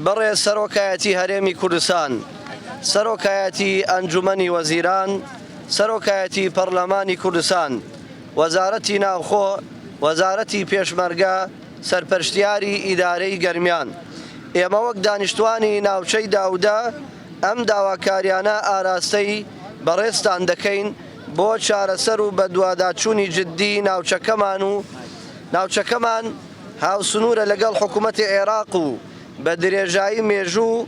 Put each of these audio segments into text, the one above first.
بەڕێز سەرۆکایەتی هەرێمی کوردستان، سەرۆکایەتی ئەنجومەنی وەزیران، سەرۆکایەتی پەڕلەمانی کوردستان، وەزارەتی ناوخۆ، وەزارەتی پێشمەرگە، سەرپەرشتیاری ئیدارەی گەرمیان. ئێمە وەک دانیشتوانی ناوچەی داودە ئەم داواکاریانە ئاراستەی بەڕێزتان دەکەین بۆ چارەسەر و بەدواداچوونی جددی ناوچەکەمان و ناوچەکەمان هاوسنوورە لەگەڵ حکوومەتی عێراق و بە درێژایی مێژوو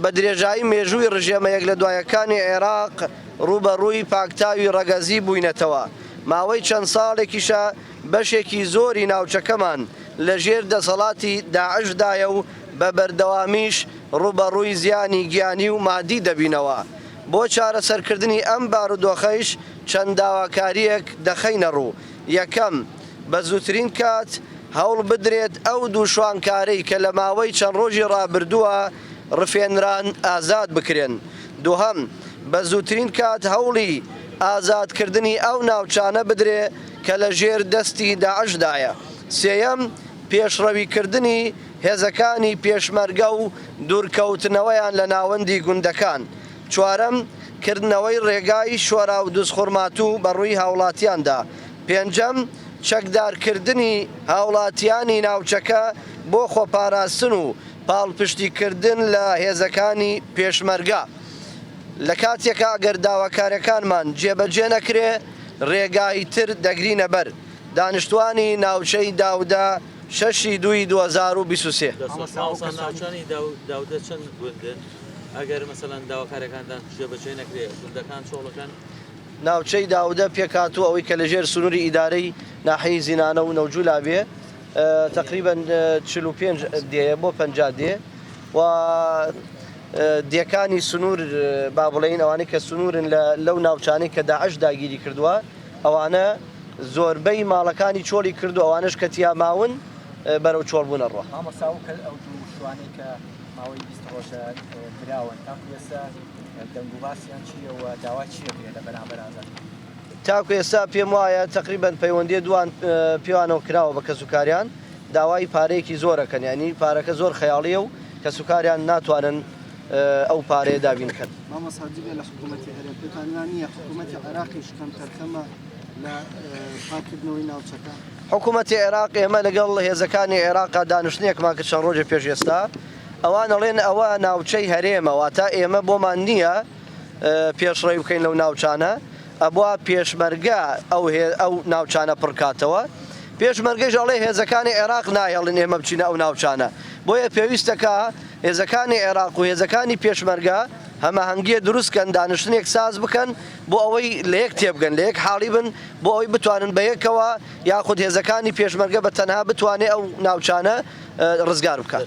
بە درێژایی مێژووی ڕژێمە یەک لە دوایەکانی عێراق ڕووبەڕووی پاکتاوی ڕەگەزی بووینەتەوە، ماوەی چەند ساڵێکیشە بەشێکی زۆری ناوچەکەمان لە ژێر دەسەڵاتی داعشدایە و بە بەردەوامیش ڕووبەڕووی زیانی گیانی و مادی دەبینەوە. بۆ چارەسەرکردنی ئەم بارودۆخەیش چەند داواکارییەک دەخەینەڕوو، یەکەم، بە زووترین کات هەوڵ بدرێت ئەو دوو شوانکارەی کە لە ماوەی چەند ڕۆژی ڕابردووە ڕفێنران ئازاد بکرێن. دووهەم، بە زووترین کات هەوڵی ئازادکردنی ئەو ناوچانە بدرێ کە لە ژێر دەستی داعشدایە. سێیەم، پێشڕەویکردنی هێزەکانی پێشمەرگە و دوورکەوتنەوەیان لە ناوەندی گوندەکان. چوارەم، کردنەوەی ڕێگای شۆراو دوزخورماتوو بە ڕووی هاوڵاتیاندا. پێنجەم، چەکدارکردنی هاوڵاتیانی ناوچەکە بۆ خۆپاراستن و پاڵپشتیکردن لە هێزەکانی پێشمەرگە. لە کاتێکا ئەگەر داواکاریەکانمان جێبەجێ نەکرێ رێگای تر دەگرینە بەر. دانیشتوانی ناوچەی داودە شەش ی دووی 2023. دەستخۆش مامۆستا ناوچانی داودە چەند گوندن ئەگەر مەسەلەن داواکاریەکانتان جێبەجێ نەکرێ گوندەکان چۆڵەکەن؟ ناوچەی داودە پێکهاتووە ئەوەی کە لەژێر سنووری ئیدارەی ناحیەی زینانە و نەوجولا بێ تەقریبەن 45 دێیە بۆ 50 دێ و دێکانی سنوور با بڵێین ئەوانەی کە سنوورن لەو ناوچانەی کە داعش داگیری کردووە ئەوانە زۆربەی ماڵەکانی چۆڵی کردو ئەوانش کە تیا ماون بەرەو چۆڵ بوون ئەڕوا. مامۆستا ئەو کە ئەو دوو شوانەی کە ماوەی 20 ڕۆژە براون تاکو ئێستا دەنگ و باسیان چییە و داوا چی ئەکرێت لە بەرامبەر ئازاد تاکو ئێستا پێم وایە تەقریبەن پەیوەندیە دوان پێوانەوە کراوە بە کەسوکاریان داوای پارەیەکی زۆر ئەکەن یانی پارەکە زۆر خەیاڵیە و کەسوکاریان ناتوانن ئەو پارەیە دابین کەن. مامۆستا جگە لە حکوومەتی هەرێم پێتان وا نییە حکوومەتی عێراقیش کەمتەرخەمە لە پاککردنەوەی ناوچەکە؟ حکوومەتی عێراق ئێمە لەگەڵ هێزەکانی عێراقا دانیشتنێکمان کرد چەند ڕۆژێ پێش ئێستا ئەوان ئەڵێن ئەوە ناوچەی هەرێمە واتە ئێمە بۆمان نییە پێشڕەوی بکەین لەو ناوچانە ئەبوا پێشمەرگە ئەو ئەو ناوچانە پڕکاتەوە پێشمەرگەیش ئەڵێ هێزەکانی عێراق ناهێڵن ئێمە بچینە ئەو ناوچانە بۆیە پێویستەکە هێزەکانی عێراق و هێزەکانی پێشمەرگە هەماهەنگیە دروست کەن دانیشتنێک ساز بکەن بۆ ئەوەی لە یەک تێبگەن لە یەک حاڵی بن بۆ ئەوەی بتوانن بە یەکەوە یاخود هێزەکانی پێشمەرگە بە تەنها بتوانێ ئەو ناوچانە ڕزگار بکات.